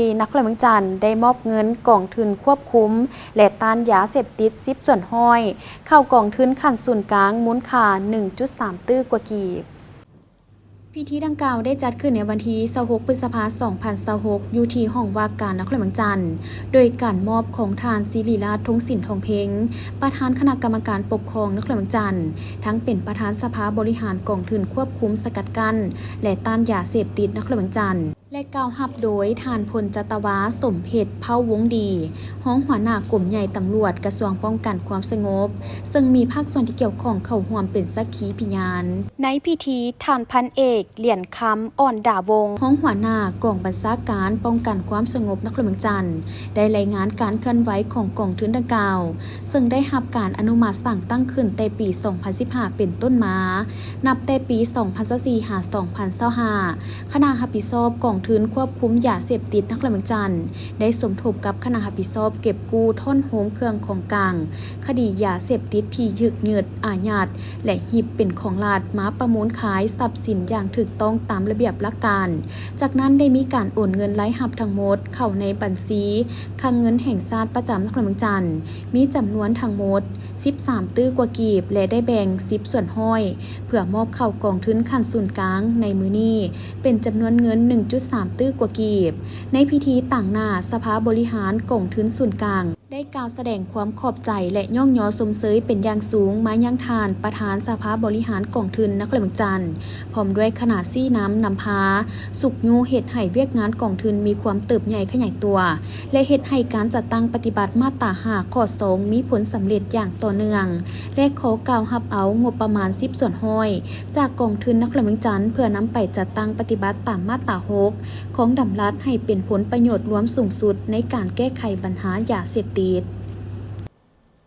ທີ່ນະຄອນຫຼວງວຽງຈັນໄດ້ມອບເງິນກອງທຶນຄວບຄຸມ ແລະ ຕ້ານຢາເສບຕິດ ສິບສ່ວນຮ້ອຍ ເຂົ້າກອງທຶນຂັ້ນສູນກາງ ມູນຄ່າ ໜຶ່ງຈຸດສາມ ຕື້ກວ່າກີບ. ພິທີດັ່ງກ່າວໄດ້ຈັດຂຶ້ນໃນວັນທີ ຊາວຫົກ ພຶດສະພາ ສອງພັນຊາວຫົກ ຢູ່ທີ່ຫ້ອງວ່າການນະຄອນຫຼວງວຽງຈັນ ໂດຍການມອບຂອງທ່ານ ສິລິລາດ ທົງສິນ ທອງເພັງ ປະທານຄະນະກຳມະການປົກຄອງນະຄອນຫຼວງວຽງຈັນ, ທັງເປັນປະທານສະພາບໍລິຫານກອງທຶນຄວບຄຸມສະກັດກັ້ນ ແລະ ຕ້ານຢາເສບຕິດນະຄອນຫຼວງວຽງຈັນ ແລະ ກ່າວຮັບໂດຍທ່ານ ພົນຈັດຕະວາ ສົມເພັດ ເຜົ່າວົງດີ ຮອງຫົວໜ້າກົມໃຫຍ່ຕຳຫຼວດ ກະຊວງປ້ອງກັນຄວາມສະຫງົບ, ເຊິ່ງມີພາກສ່ວນທີ່ກ່ຽວຂ້ອງເຂົ້າຮ່ວມເປັນສັກຂີພະຍານ. ໃນພິທີ, ທ່ານພັນເອກ ຫຼຽນຄຳ ອ່ອນດາວົງ ຮອງຫົວໜ້າກອງບັນຊາການປ້ອງກັນຄວາມສະຫງົບນະຄອນຫຼວງວຽງຈັນ ໄດ້ລາຍງານການເຄື່ອນໄຫວຂອງກອງທຶນດັ່ງກ່າວ, ເຊິ່ງໄດ້ຮັບການອະນຸມັດສ້າງຕັ້ງຂຶ້ນແຕ່ປີ ສອງພັນສິບຫ້າ ເປັນຕົ້ນມາ. ນັບແຕ່ປີ ສອງພັນຊາວສີ່ ຫາ ສອງພັນຊາວຫ້າ ຄະນະຮັບຜິດຊອບກອງທຶນຄວບຄຸມຢາເສບຕິດນະຄອນຫຼວງວຽງຈັນ ໄດ້ສົມທົບກັບຄະນະຮັບຜິດຊອບເກັບກູ້, ທ້ອນໂຮມເຄື່ອງຂອງກາງ, ຄະດີຢາເສບຕິດທີ່ຖືກຍຶດ, ອາຍັດ ແລະ ຮິບເປັນຂອງລັດ ມາປະມູນຂາຍຊັບສິນຢ່າງຖືກຕ້ອງຕາມລະບຽບຫຼັກການ. ຈາກນັ້ນໄດ້ມີການໂອນເງິນລາຍຮັບທັງໝົດເຂົ້າໃນບັນຊີຄັງເງິນແຫ່ງຊາດປະຈຳນະຄອນຫຼວງວຽງຈັນ ມີຈຳນວນທັງໝົດ ສິບສາມ ຕື້ກວ່າກີບ ແລະ ໄດ້ແບ່ງ ສິບສ່ວນຮ້ອຍ ເພື່ອມອບເຂົ້າກອງທຶນຂັ້ນສູນກາງໃນມື້ນີ້ ເປັນຈຳນວນເງິນ ໜຶ່ງຈຸດສາມ ຕື້ກວ່າກີບ. ໃນພິທີ, ຕາງໜ້າສະພາບໍລິຫານກອງທຶນສູນກາງ ໄດ້ກ່າວສະແດງຄວາມຂອບໃຈ ແລະ ຍ້ອງຍໍຊົມເຊີຍເປັນຢ່າງສູງມາຍັງທ່ານປະທານສະພາບໍລິຫານກອງທຶນນະຄອນຫຼວງວຽງຈັນ ພ້ອມດ້ວຍຄະນະຊີ້ນຳນຳພາ ຊຸກຍູ້ເຮັດໃຫ້ວຽກງານກອງທຶນມີຄວາມເຕີບໃຫຍ່ຂະຫຍາຍຕົວ ແລະ ເຮັດໃຫ້ການຈັດຕັ້ງປະຕິບັດມາດຕາຫ້າ ຂໍ້ສອງ ມີຜົນສຳເລັດຢ່າງຕໍ່ເນື່ອງ ແລະ ຂໍກ່າວຮັບເອົາງົບປະມານ ສິບສ່ວນຮ້ອຍ ຈາກກອງທຶນນະຄອນຫຼວງວຽງຈັນ ເພື່ອນຳໄປຈັດຕັ້ງປະຕິບັດຕາມມາດຕາຫົກ ຂອງດຳລັດໃຫ້ເປັນຜົນປະໂຫຍດລວມສູງສຸດໃນການແກ້ໄຂບັນຫາຢາເສບຕິດ.